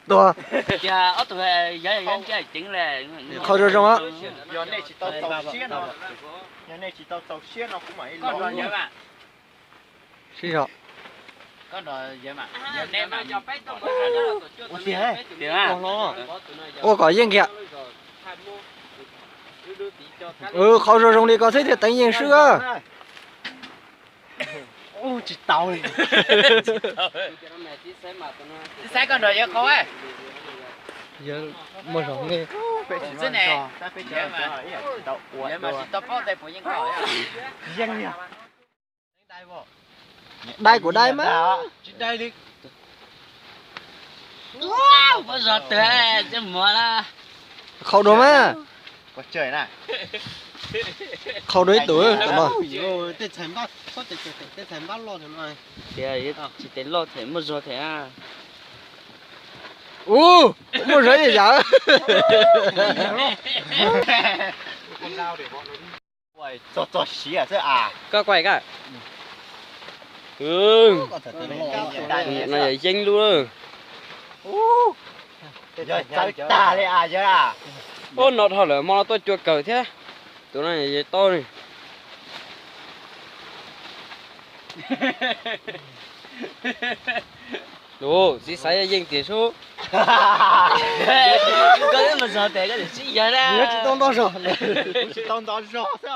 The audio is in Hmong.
Tuag. Qhau zoo zoo. Yog nej tsis tau txaus siab no, yog nej tsis tau txaus siab no kuv mam li los. Sib zog. Ua kom yeej kiag. Qhau zoo zoo li ko thiaj thiaj teev yeej swb. Tsis tau li. Xaib koj nrog yawg qhau. Yawg muaj zog ne. Xwb ne. Yawg mas tsis tau paub tes puas yeej qhau. Yeej yog. Dai kuv dai mas. Tsis dai li. Muaj zog twg coj mus na. Qhau dua mas. Qhau dua ib tug no. Tej txhais npab loj no. Tias tsis tes loj them muaj zog them. Ub, muaj zog ib yam. Txog txog siav xwb as. Koj kuaj koj. No yog yeeb lub. Yog txawv tag li as yawg. Ub, no dhau lawm, hmo no tuaj cua kawg thiab. Tus no yog tau ni. Txiv xaiv yeej tiag sub. Koj twb mus zog tes koj tsis yawg na. Tsis tau nto zog, tsis tau nto zog xwb os.